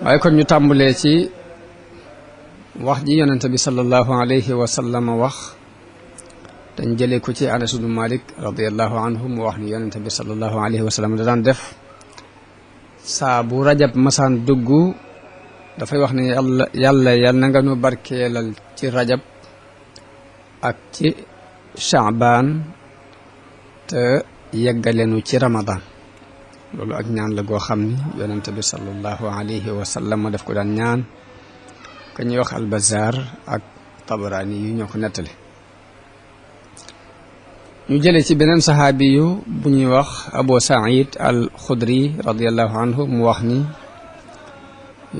waaye kon ñu tàmbalee ci wax ji yonente bi sallallahu alayhi wa sallam wax dañ jëlee ko ci Anas ibn Malik radiyallahu anhu mu wax ni yonente bi sallallahu alayhi wa sallam da daan def saa bu rajab masaan dugg dafay wax ne yàlla yal na nga nu barkeelal ci rajab ak ci Sha'ban te yeggaleenu ci Ramadan loolu ak ñaan la goo xam ni yonente bi sallallahu alayhi wa sallam daf ko daan ñaan ka ñuy wax al-Bazzar ak Tabarani yu ñoo ko nettali ñu jëlee ci beneen saxaabi yu bu ñuy wax Abu Sa'id al-Khudri radiyallahu anhu mu wax ni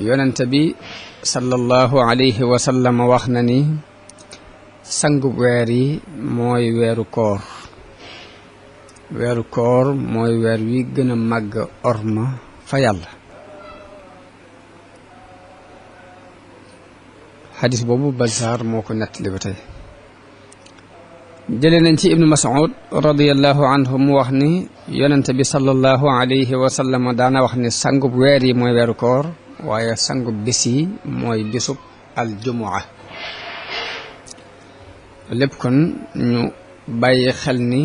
yonente bi sallallahu alayhi wa sallam wax na ni sangu weer yi mooy weeru koor weeru koor mooy weer wi gën a màgg orma fa yàlla xadis boobu Bazzar moo ko nettali ba tey jëlee nañ ci ibnu Mas'ud radiyallahu anhu mu wax ni yonente bi sallallahu alayhi wa sallam daana wax ni sangub weer yi mooy weeru koor waaye sangub bis yi mooy bisub aljumua lépp kon ñu bàyyi xel ni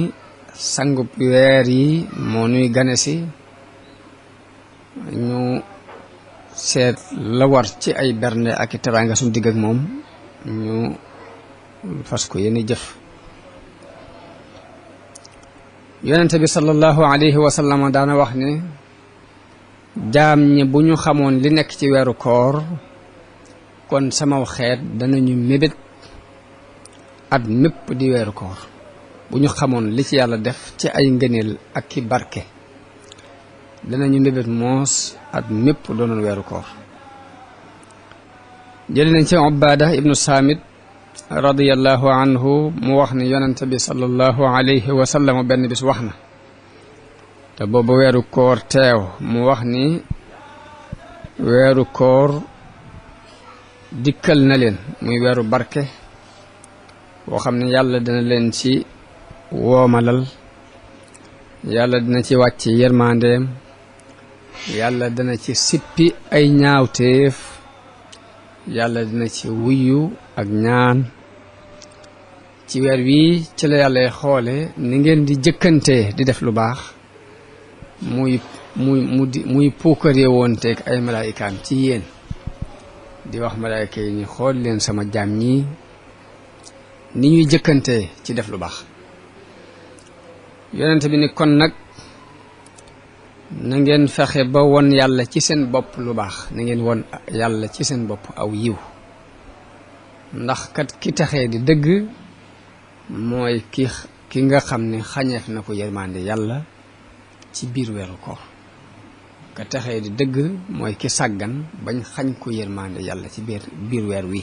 sangub weer yi moo nuy gane si ñu seet la war ci ay bernde ak i teraanga suñu digg ak moom ñu fas ko yéeni jëf yonente bi sallallahu alayhi wa sallam daana wax ne jaam ñi bu ñu xamoon li nekk ci weeru koor kon samaw xeet danañu mébét at mépp di weeru koor bu ñu xamoon li ci yàlla def ci ay ngëneel ak ki barke danañu mébét moos at mépp doonoon weeru koor jëli nañ ci Ubaada ibnu Saamit radiyallahu anhu mu wax ni yonente bi sallallahu alayhi wa sallam benn bis wax na te boobu weeru koor teew mu wax ni weeru koor dikkal na leen muy weeru barke boo xam ne yàlla dina leen ci woomalal yàlla dina ci wàcc yërmandeem yàlla dina ci sippi ay ñaawteef yàlla dina ci wuyu ak ñaan ci weer wi ci la yàlla xoole ni ngeen di jëkkantee di def lu baax muy puukaree woon teeg ay malaayikaam ci yéen di wax malaayika yi ni xool leen sama jaam ñi ni ñuy jëkkantee ci def lu baax yonent bi ni kon nag na ngeen fexe ba won yàlla ci seen bopp lu baax na ngeen won yàlla ci seen bopp aw yiw ndax kat ki taxee di dëgg mooy ki nga xam ne xañeef na ko yërmande yàlla ci biir weeru koor ka taxee di dëgg mooy ki sàggan bañ xañ ko yërmande yàlla ci biir weer wi